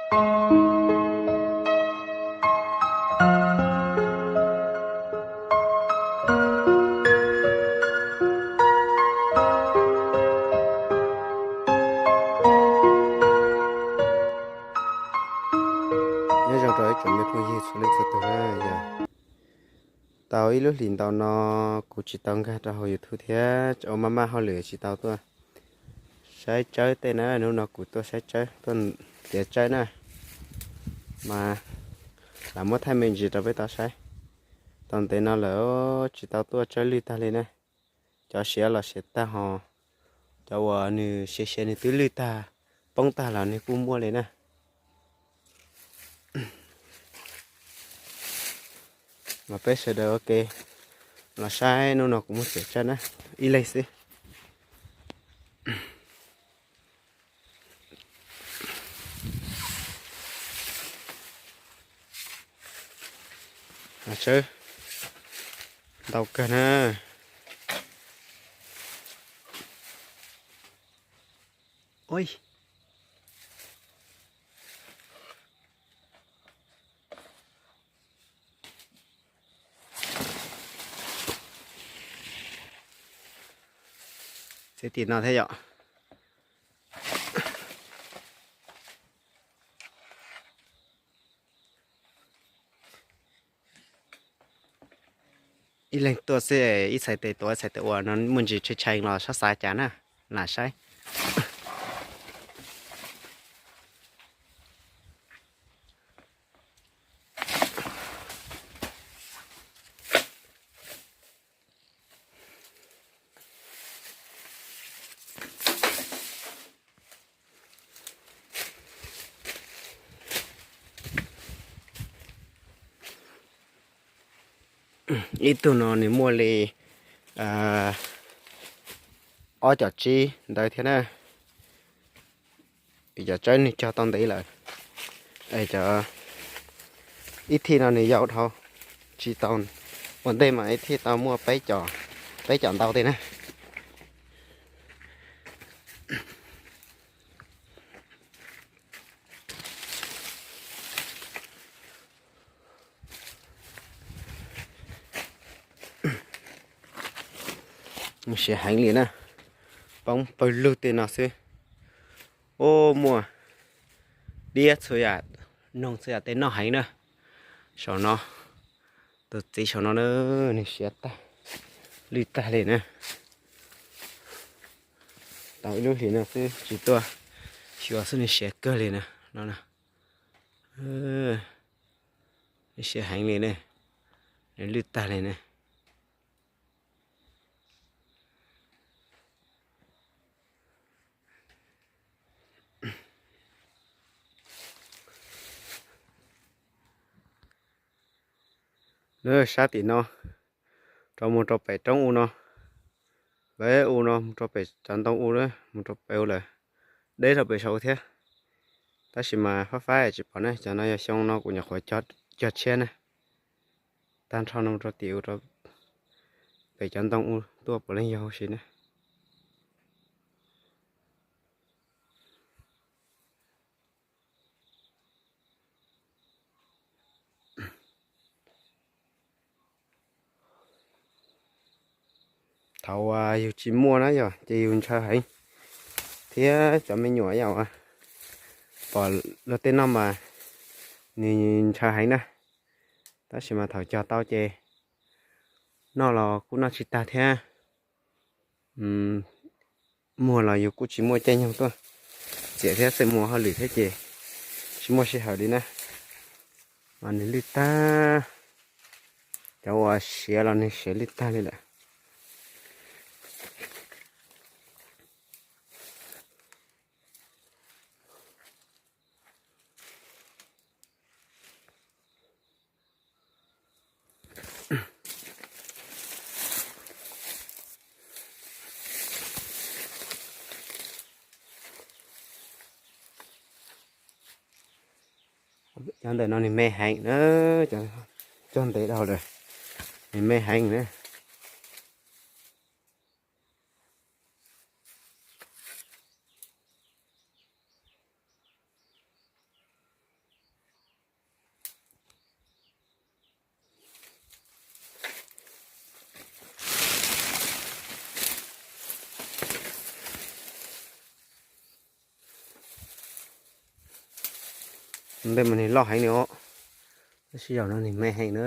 Nyob zoo rau ib tsoom me phooj ywg txhua leej txhua tus na, yog tau ib lub hlis ntau no kuv tsis tau nkag rau hauv YouTube thiab, tseem ua maj maj hauj lwm tsis tau tuaj saib tsawb tej na. Hnub no kuv tuaj saib tsawb, tuaj ntiav tsawb na, mas lam muab thaij me ntsis rau peb tau saib. Tau ntev no lawm tsis tau tuaj, tsawb lwj tag li na. Cov siav los siav tag ho, cov uas nws siav siav nws twb lwj tag, poob tag los nws kuj muaj li na. Mas peb sawv daws ua ke los saib, hnub no kuv muab txiav tsawb na, ib leeg xwb. Tsawb ntau kawg na. Txiav tim no thiab yom. Ib leeg tuaj xwb, ib txhais tes tuav ib txhais tes ua no, muaj ntsis tshee tshee los txhob xav cas na, lam saib. Ib tug no nws muaj li ob com tsib ntawd thiab na. Cov tsawb nws cog tau ntev lawm. Cov ib thij no nws yau dhau, tsis tau, ua ntej mas ib thij tau muaj peb com, peb com ntau tej na. Siav heev li na, poob pawg lug tej no xwb. Ub, muaj diab txhua yam, noog txhua yam tej noj heev na. Saum no, tus txiv saum no na, nws siav tag, lwj tag li na. Tau ib lub hlis no xwb tsis tuaj xyuas xwb nws siav kawg li na no. Nws siav heev li ne, nws lwj tag li ne. Nws sab tim no rau mus rau pem roob u no, pem u no mus rau pem cov ntoo u, mus rau pem u lawm, deb rau pem saud thiab. Tab sis mas fab fab tsis pom ne, cov no yog xyoo no kuv nyuam qhuav cog tshiab ne. Tag nrho no rau tim u rau pem cov ntoo u tuaj puav leej yog huv si ne. Thaum uas yus tsis muaj na yom, ces yus ntshaw heev, thiab cov me nyuam yom, pom luag tej noj mas nws ntshaw heev na. Tab sis mas thaum cog tau ces noj los kuj noj tsis tag thiab. Muag los yus kuj tsis muaj caij nyoog tuaj txiav thiab, txawm mus hauj lwm thiab ces tsis muaj sij hawm li na. Mas nws lwj tag, cov uas siav los nws siav lwj tag li lawm. Cov ntawm no nws me heev na, cog ntev dhau lawm, nws me heev na. Npej mas nws loj heev li os, tab sis zaum no nws me heev na.